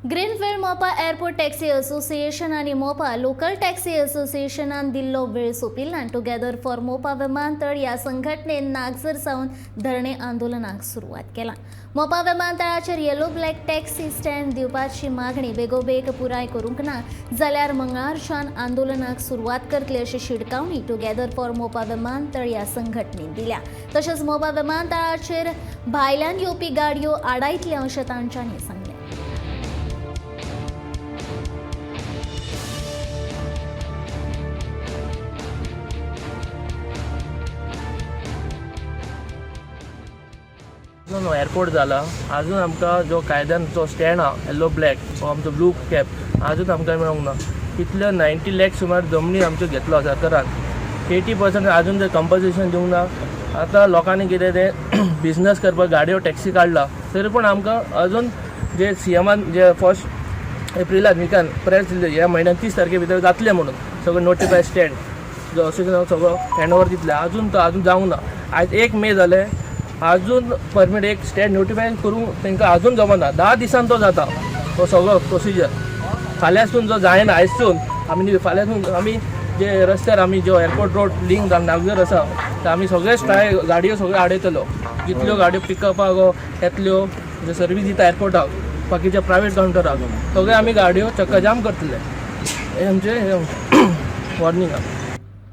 Greenfield Mopa airport taxi association आनी Mopa local taxi असोसिएशनान दिल्लो वेळ सोंपिल्ल्यान टुगेदर फॉर मोपा विमानतळ ह्या संघटनेन नागझर सावन धरणे आंदोलनाक सुरवात केला. मोपा विमानतळाचेर येलो ब्लॅक टॅक्सी स्टँड दिवपाची मागणी बेगोबेग पुराय करूंक ना जाल्यार मंगळारच्यान आंदोलनाक सुरवात करतले अशी शिटकावणी टुगेदर फॉर मोपा विमानतळ ह्या संघटनेन दिल्या. तशेंच मोपा विमानतळाचेर भायल्यान येवपी गाडयो आडायतले अशें तांच्यांनी सांगलें. अजून एअरपोर्ट जाला, अजून आमकां जो कायद्यान जो स्टँड आहा, येल्लो ब्लॅक हो आमचो ब्लू कॅब, अजून आमकां मेळोंक ना. कितल्यो 90 लॅक सुमार जमनी आमच्यो घेतलो सरकारान, 80% अजून ते कंपन्सेशन दिवंक ना. आतां लोकांनी कितें तें बिजनस करपाक गाडयो टॅक्सी काडला, तरी पूण आमकां अजून जे सीएमान जे फर्स्ट एप्रिलान विकान प्रेस दिल्ले, ह्या म्हयन्यान 30 तारखे भितर जातलें म्हणून सगळें नोटिफाय स्टँड जो असोसिएशन सगळो हँड ओवर दितले, अजून तो अजून जावंक ना. आयज 1 मे जाले, अजून परमीट एक स्टँड नोटिफाय करूंक तांकां अजून जमना. 10 दिसान तो जाता तो सगळो प्रोसिजर. फाल्यांसून जो जायना, आयजसून आमी, फाल्यांसून आमी जे रस्त्यार आमी जो एअरपोर्ट रोड लिंक नागझर आसा, ते आमी सगळे स्ट्राय गाडयो सगळ्यो आडयतलो. जितल्यो गाडयो पिकअपाक येतल्यो, जे सर्वीस दिता एअरपोर्टाक, बाकीच्या प्रायवेट कावंटराक, सगळे आमी गाडयो चक्का जाम करतले. हे आमचें वॉर्निंग आहा.